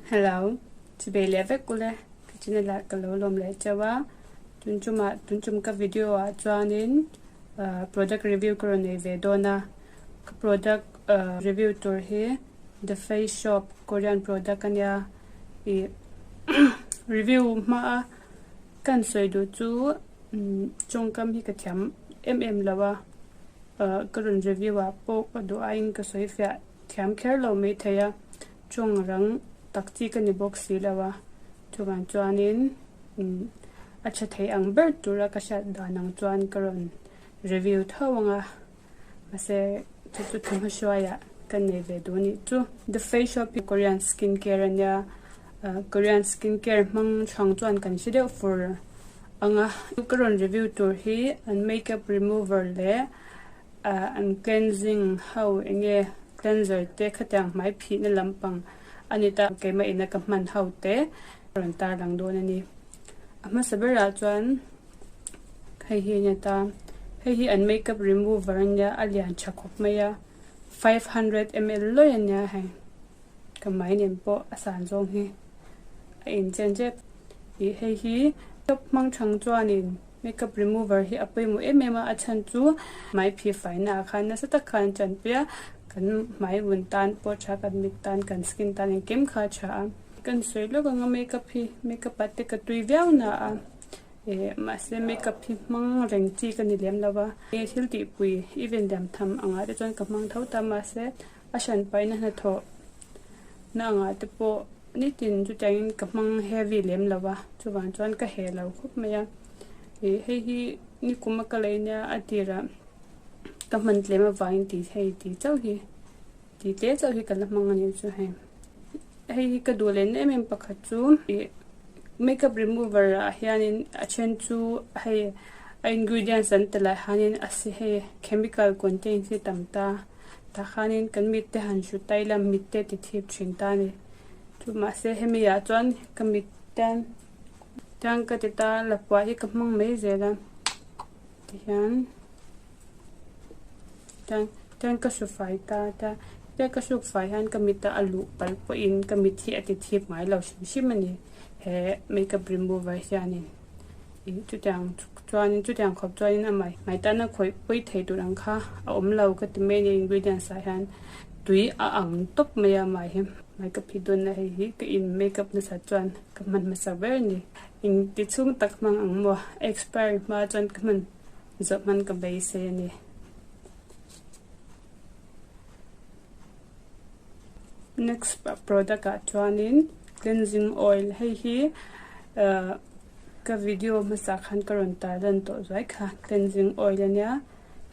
Hello, chibei leh vek ule, ka channel ah ka lo lawm leh cheu a, tun chumah tun chum ka video ah chuanin product review ka rawn nei ve dawn a, ka product review tur hi The Face Shop Korean product a nia, ih review hma a kan sawi duh chu tawngkam hi ka thiam em em lo a, ka rawn review ah pawh ka duh aiin ka sawi fiah thiam kher lo maithei a. Tawng rang tak chi ka ni bawk si lo a, chuvang chuanin a tha thei ang ber tura ka hriat dan ang chuan ka rawn review tho ang a, mahse chu chu thawmhnaw hruaiah ka nei ve duh a nih chu. The Face Shop hi Korean skin care a nia, Korean skin care hmang thang chuan kan hre deuh fur ang a, ka rawn review tur hi an makeup remover leh An cleansing ho enge cleanser te khatiang hmai phihna lampang a ni ta keimah ina ka hman ho te a rawn tar lang dawn a ni. A hmasa berah chuan hei hi a ni ta hei hi an makeup remover a nia a lian tha khawp mai a 500 ml lawi a nia hei ka hmai nen pawh a san zawng hi a inchen tep ih hei hi top hmang thang chuanin. Makeup remover hi a pawimawh em em a, a chhan chu hmai phih faina ah khan nasa tak khan an tanpui a, kan hmai vun tan pawh a tha, kan mit tan, kan skin tan engkim kha a tha a. Kan sawi lawk ang a makeup hi makeup ah te ka tui viau na a, eh mahse makeup hi hmang reng chi ka ni lem lo va, enge thil tihpui event liam tham angah te chuan ka hmang tho ta mahse a hran paihna hnathawh na angah te pawh. Nitin chutiangin ka hmang heavy lem lo va, chuvang chuan ka heh lo khawp mai a. Ih hei hi nikuma ka lei nia a tirah ka hman tlem avangin tih hei tih chauh hi tih tle chauh hi ka la hmang a ni chu hei. Hei hi ka duh leh na em em pakhat chu ih makeup remover ah hianin a then chu hei a ingredients an telh ah hianin a si hei chemical contains hi tam ta. Tah khanin kan mit te han hru ta ila mit te ti thip thin ta a ni. Chu mahse hemi ah chuan ka mit te tiang ka ti ta lapua hi ka hmang mai zel a tihian tiang tiang ka hru fai ta ta tia ka hruk fai hian ka mit a a luh palh pawhin ka mit hi a ti thip ngai lo hrim hrim a ni he makeup remover hianin. Ih chutiang chuanin chutiang khawp chuanin a mai mai tana khawih pawi thei tur ang kha a awm lo ka ti mai a ni ingredients ah hian tui a ang tawp mai a mai hi makeup hi dawn a hei hi ka in makeup nasat chuan ka hman hmasa ber a ni engti chhung tak hmang ang maw expire hma chuan ka hman zawh hman ka beisei a ni. Next product ah chuanin cleansing oil hei hi ahh ka video hmasa khan ka rawn tar lan tawh zuai kha cleansing oil a nia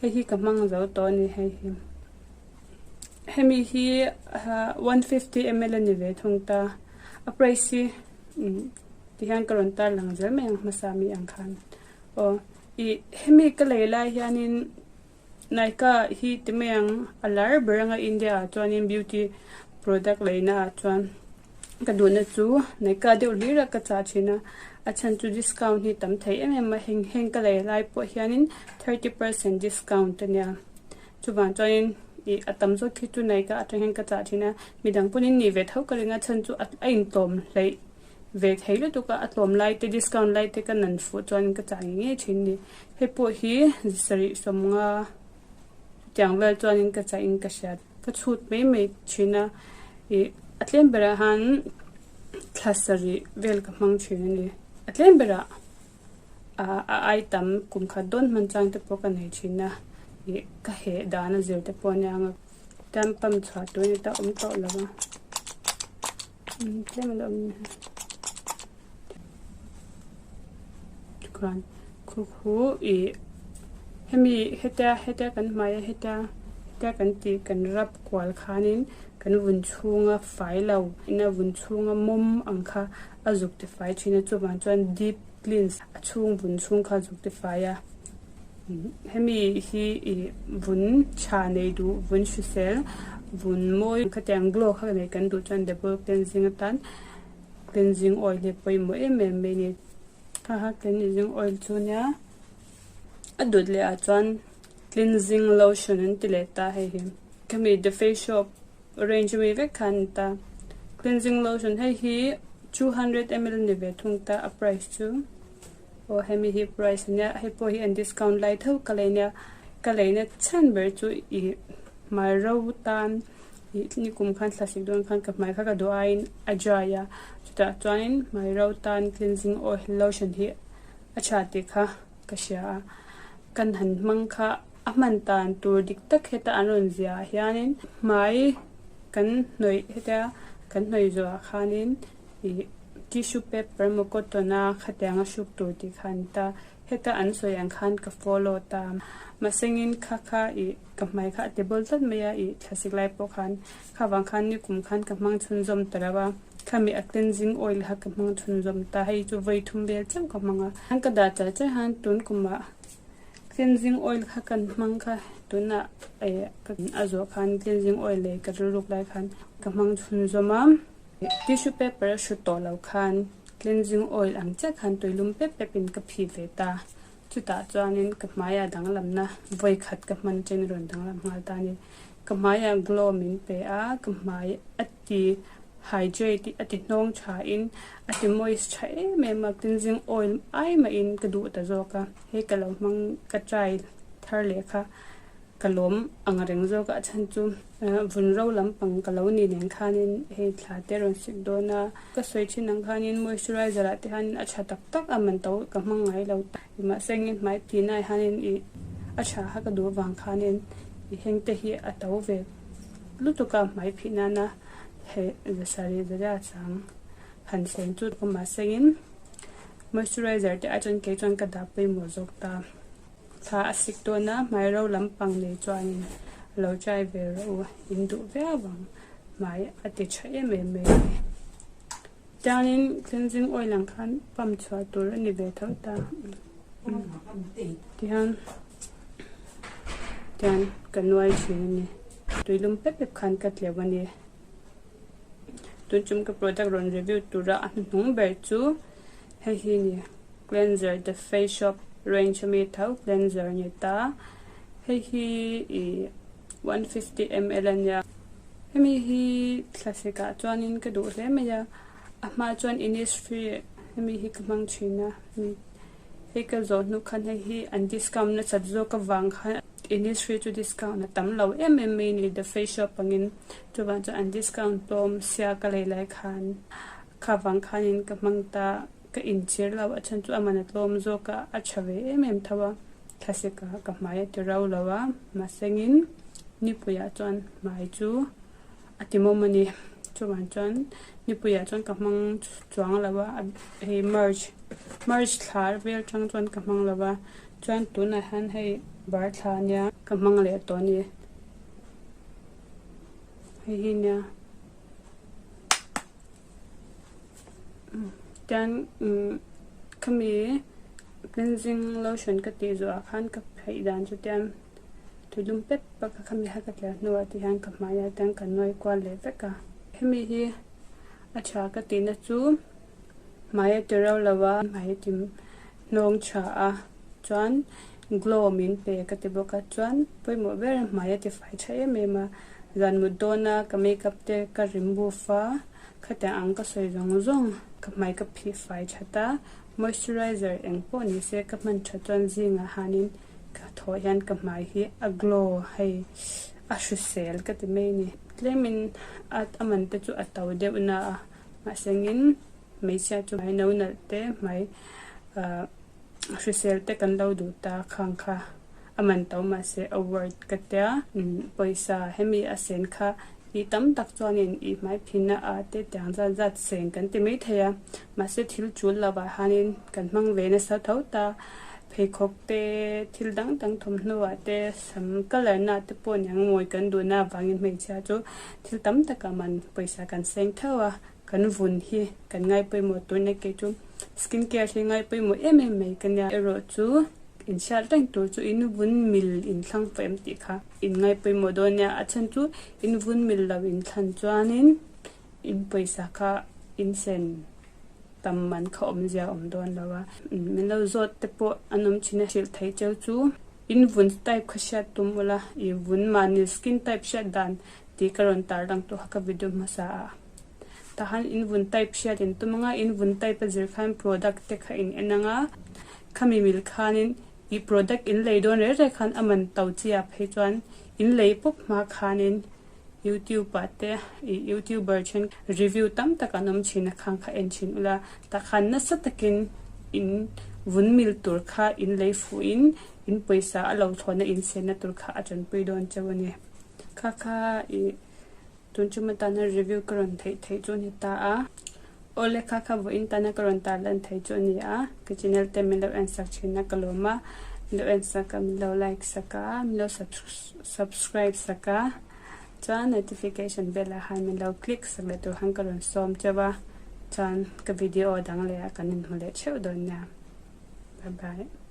hei hi ka hmang zo tawh a ni hei hi hemi hi 150 ml a ni ve thung ta a price hi tihian ka rawn tar lang zel mai ang hmasa mi ang khan aw ih hemi ka lei lai hianin. Nykaa hi ti mai ang a lar ber anga India ah chuanin beauty product leina ah chuan ka duhna chu Nykaa deuh hlir a ka chah thin a, a chhan chu discount hi tam thei em em a heng heng ka lei lai pawh hianin 30% discount a nia chuvang chuanin ih a tam zawk khi chu Nykaa atang hian ka chah thin a midang pawhin nih ve tho ka ring a chhan chu a intlawm hleih. Ve thei lutuk a, a tlawm lai te discount lai te ka nan fuh chuan ka chah ngei ngei thin a ni. Hei pawh hi sarih sawmnga chutiang vel chuanin ka chah in ka hriat. Ka chhut mai mai thin a, ih a tlem berah han thla sarih vel ka hmang thin a ni. A tlem berah ah a ai tam kum khat dawn hman chang te pawh ka nei thin a, ih ka heh dan a zir te pawh a nia ang a. Tan pump chhuah tur ni ta awm tawh lo a. Tlem a la awm chuan khu khu ih hemi hetia hetia kan hmai a hetia hetia kan tih kan rap kual khanin kan vun chhunga fai lo ina vun chhunga mawm ang kha a zuk ti fai thin a chuvang chuan deep cleanse a chhung vun chhung kha a zuk ti fai a. Hemi hi ih vun tha nei duh vun hrisel vun mawi khatiang glow kha nei kan duh chuan double cleansing atan cleansing oil hi a pawimawh em em mai a ni. Kha kha cleansing oil chu nia a dawt leh ah chuan cleansing lotion an ti leh ta hei hi khami the face shop range ami vek kha a ni ta. Cleansing lotion hei hi 200 ml ni ve thung ta a price chu. Aw hemi hi price ania hei pawh hi an discount lai tho ka lei nia ka leina chhan ber chu ih hmai ro tan ih nikum khan thlasik dawn khan ka hmai kha ka duh aiin a dry a chutah chuanin hmai ro tan cleansing oil lotion hi a tha tih kha ka hria a kan han hmang kha a hman tan tur dik tak heta an rawn ziah ah hianin hmai kan hnawih hetia kan hnawih zawhah khanin Ih tissue paper emaw cotton a khatiang a hruk tur tih kha an ta. Heta an sawi ang khan ka follow ta. Mahsengin kha kha ih ka hmai kha a ti bawl tlat mai a ih thlasik lai pawh khan kha vang khan nikum khan ka hmang chhunzawm ta lo a. Khami a cleansing oil kha ka hmang chhunzawm ta. Hei chu vawi thum vel chauh ka hmang a. An ka dah char char han tun kumah cleansing oil kha kan hmang kha tunah eh ka a zawh khan cleansing oil leh ka rilruk lai khan ka hmang chhunzawm a. Tissue paper a hru tawh lo khan cleansing oil ang chiah khan tuilum pep pep in ka phih ve ta. Chutah chuanin ka hmaiah danglamna vawi khat ka hman chen rawn danglam nghal ta a ni. Ka hmaiah glow min pe a, ka hmai a ti hydrate a ti hnawng tha in a ti moist tha em em a, cleansing oil ai mahin ka duh ta zawk a. Hei ka lo hmang ka try thar leh kha. Ka lawm ang reng zawk a chhan chu vun ro lampang ka lo ni nen khanin hei thla te rawn sik dawn a, ka sawi thin ang khanin moisturizer ah te hianin a tha tak tak a man to ka hmang ngai lo ta mahse engin hmai phina ah hianin ih a tha kha ka duh avang khanin ih heng te hi a to ve lutuk a hmai phih nana hei zasarih zaria chang han seng chu mahse engin moisturizer te ah chuan kei chuan ka dah pawimawh zawk ta. Thla a sik dawn a, hmai ro lampang nei chuanin a lo try ve rawh u, in duh viau ang, hmai a ti tha em em mai a ni. Tiangin cleansing oil ang khan pump chhuah tur a ni ve tho ta. Tihian tian ka nuai thin a ni. Tuilum pep pep khan ka tleuh a ni. Tun chum ka product rawn review tura a hnuhnung ber chu hei hi a ni. Cleanser the face shop range ami tho cleanser ni ta hei hi ih 150 ml ania hemi hi thlasik ah chuanin ka duh hle mai a a hma chuan Innisfree hemi hi ka hmang thin a hei ka zawh hnu khan hei hi an discount nasat zawk avang khan Innisfree chu discount a tam lo em em mai a ni the face shop angin chuvang chuan an discount tlawm sia ka lei lai khan kha vang khanin ka hmang ta. Ka inchhir lo a chhan chu a man a tlawm zawk a, a tha ve em em tho a, thlasik ah ka hmai a ti ro lo a, mahsengin nipuiah chuan hmai chu a ti mawm a ni. Chuvang chuan nipuiah chuan ka hmang chuang lo a, hei March March thla vel tang chuan ka hmang lo a, chuan tunah hian hei bar thla ania ka hmang leh tawh a ni. Hei hi nia. Tian khami cleansing lotion ka tih zawhah khan ka pheih dan chu tian tuilum pep pep a khami kha ka tler hnuah ti hian ka hmaiah tian ka nuai kual leh vek a. Hemi hi a tha ka tihna chu hmai a ti reuh lo a, hmai a ti hnawng tha a chuan glow min pe ka ti bawk a chuan pawimawh ber hmai a ti fai tha em em a. Zan mut dawna ka makeup te ka remove a, khatiang ang ka sawi zawng zawng ka hmai ka phih fai that a, moisturizer eng pawh ni se ka hman that chuan zingah hanin ka thawh hian ka hmai hi a glow hei a hrisel ka ti mai a ni. Tlemin a a man te chu a to deuh na a, mahsengin hmeichhia chu hmai no nalh te hmai ah hrisel te kan lo duh ta khang kha. A man to mahse a worth ka tia pawisa hemi a sen kha i tam tak chuanin i hmai phina a te tiang zat zat seng kan ti mai thei a mahse thil tul lovah hianin kan hmang ve nasa tho ta pheikhawk te thil dang dang thawmhnaw ah te sam colour na te pawh niang mawi kan duhna avangin hmeichhia chu thil tam takah man pawisa kan seng theuh a kan vun hi kan ngai pawimawh tur nia kei chu skin care hi ngai pawimawh em em mai ka nia erawh chu. Inhriat reng tur chu in vun mil in thlang fawh em tih kha in ngaih pawimawh dawn nia. A chhan chu in vun mil lo in thlan chuanin in pawisa kha in sen tam man kha awmzia a awm dawn lo a. Min lo zawt te pawh an awm thin a hrilh theih cheu chu in vun type kha hriat tum ula i vun mahni skin type hriat dan tih ka rawn tar lang tawh kha ka video hmasa ah. Tah han in vun type hriat in tum anga in vun type a zir khan product te kha in en anga khami mil khanin ih product in lei dawn reng reng khan a man to chi ah phei chuan in lei pawp hma khanin youtube ah te ih youtuber then review tam tak an awm thin a khang kha en thin ula tah khan nasa takin in vun mil tur kha in lei fuh in in pawisa a lo thlawhna in senna tur kha a tanpui dawn chauh a ni. Kha kha ih Tun chuma tana review ka rawn theih theih chu a ni ta a. Awle kha kha vawiin tana ka rawn tar lan thei chu a ni a. Ka channel te min lo en sak thin a ka lawm a. Min lo en sak a, min lo like sak a, min lo subscribe sak a. Chuan notification bell ah han min lo click sak leh tur han ka rawn sawm teuh a. Chuan ka video dang leh ah kan inhmu leh theuh dawn nia. Bye bye.